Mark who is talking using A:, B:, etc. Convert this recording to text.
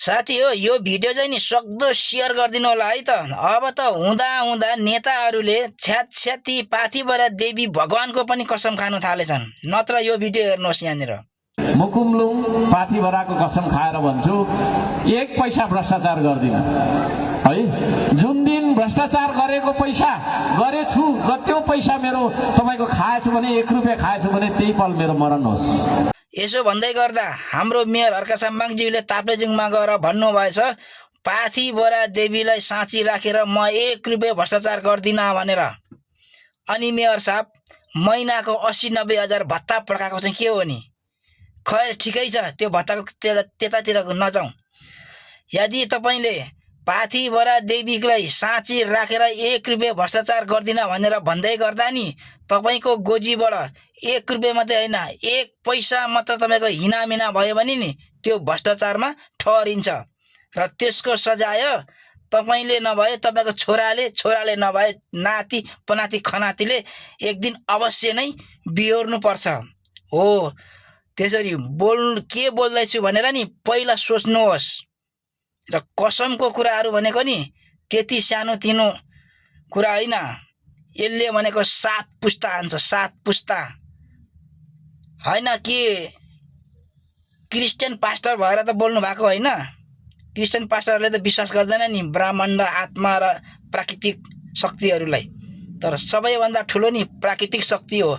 A: साथी हो, यो भिडियो चाहिँ नि सक्दो सेयर गरिदिनु होला है त। अब त हुँदा हुँदा नेताहरूले छ्याती पाथिभरा देवी भगवानको पनि कसम खानु थालेछन्। नत्र यो भिडियो हेर्नुहोस् यहाँनिर।
B: मुकुमलुङ पाथिभराको कसम खाएर भन्छु, एक पैसा भ्रष्टाचार गर्दिन है। जुन दिन भ्रष्टाचार गरेको पैसा गरेछु, त्यो पैसा मेरो तपाईको खाएछु भने, 1 रुपियाँ खाएछु भने त्यही पल मेरो मरण होस्।
A: यसो भन्दै गर्दा हाम्रो मेयर हर्का साम्बाङज्यूले ताप्लेजुङमा गएर भन्नुभएछ, पाथिभरा देवीलाई साँची राखेर म 1 रुपियाँ भ्रष्टाचार गर्दिन भनेर। अनि मेयर साहब महिनाको 80-90 हजार भत्ता पड्काएको चाहिँ के हो नि? खैर ठिकै छ, त्यो भत्ताको त्यतातिर नजाउँ। यदि तपाईँले पाथिभरा देवीलाई साँची राखेर 1 रुपियाँ भ्रष्टाचार गर्दिन भनेर भन्दै गर्दा नि तपाईँको गोजीबाट 1 रुपियाँ मात्रै होइन, 1 पैसा मात्र तपाईँको हिनामिना भयो भने नि त्यो भ्रष्टाचारमा ठहरिन्छ। र त्यसको सजाय तपाईँले नभए तपाईँको छोराले नभए नाति पनाति खनातीले एक दिन अवश्य नै बिहोर्नुपर्छ हो। त्यसरी के बोल्दैछु भनेर नि पहिला सोच्नुहोस्। र कसमको कुराहरू भनेको नि त्यति सानोतिनो कुरा होइन। यसले भनेको 7 पुस्ता हान्छ, 7 पुस्ता होइन। कि क्रिस्चियन पास्टर भएर त बोल्नु भएको होइन? क्रिस्चियन पास्टरहरूले त विश्वास गर्दैन नि ब्रह्माण्ड, आत्मा र प्राकृतिक शक्तिहरूलाई। तर सबैभन्दा ठुलो नि प्राकृतिक शक्ति हो